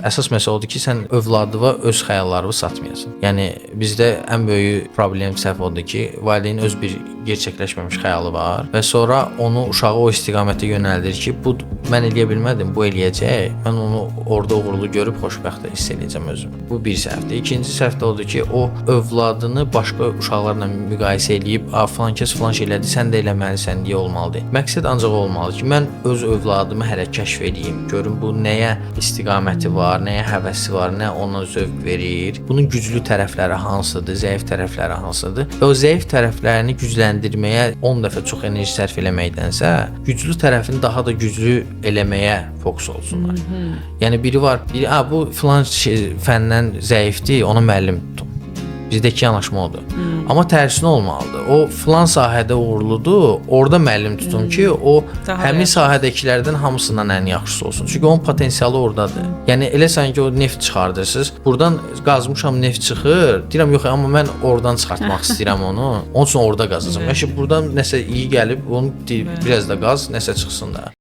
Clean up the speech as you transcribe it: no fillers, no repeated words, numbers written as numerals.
Əsas məsələ odur ki, sən övladına öz xəyallarını satmayasan. Yəni bizdə ən böyük problem, səhv odur ki, valideyn öz bir gerçəkləşməmiş xəyalı var və sonra onu, uşağı o istiqamətə yönəldir ki, bu mən eləyə bilmədim, bu eləyəcək. Mən onu orada uğurlu görüb xoşbəxt hiss eləyəcəm özümü. Bu bir səhvdir. İkinci səhv də odur ki, o övladını başqa uşaqlarla müqayisə eləyib, "A, filan kəs filan şey elədi, sən də eləməlisən" deyə olmalıdır. Məqsəd ancaq o olmalıdır ki, mən öz övladımı hələ kəşf eləyim, görüm bu nəyə istiqaməti var, nəyə həvəsi var, nə ona zövq verir. Bunun güclü tərəfləri hansıdır, zəif tərəfləri hansıdır və o zəif tərəflərini gücləndirməyə 10 dəfə çox enerji sərf eləməkdənsə, güclü tərəfini daha da güclü eləməyə fokus olsunlar. Yəni biri var, biri "A, bu filan şey, fəndən zəifdir, ona müəllim tutun." Bizdəki yanaşma odur. Amma tərsinə olmalıdır. O filan sahədə uğurludur, orada müəllim tutun ki, o Daha həmin yaxşı. sahədəkilərdən hamısından ən yaxşısı olsun. Çünki onun potensialı ordadır. Yəni elə sanki o neft çıxardırsınız. Burdan qazmışam, neft çıxır. Deyirəm yox, amma mən oradan çıxartmaq istəyirəm onu. Onun üçün orada qazacağam. Məşə burdan nəsə iyi gəlib, onu biraz da qaz, nəsə çıxsın da.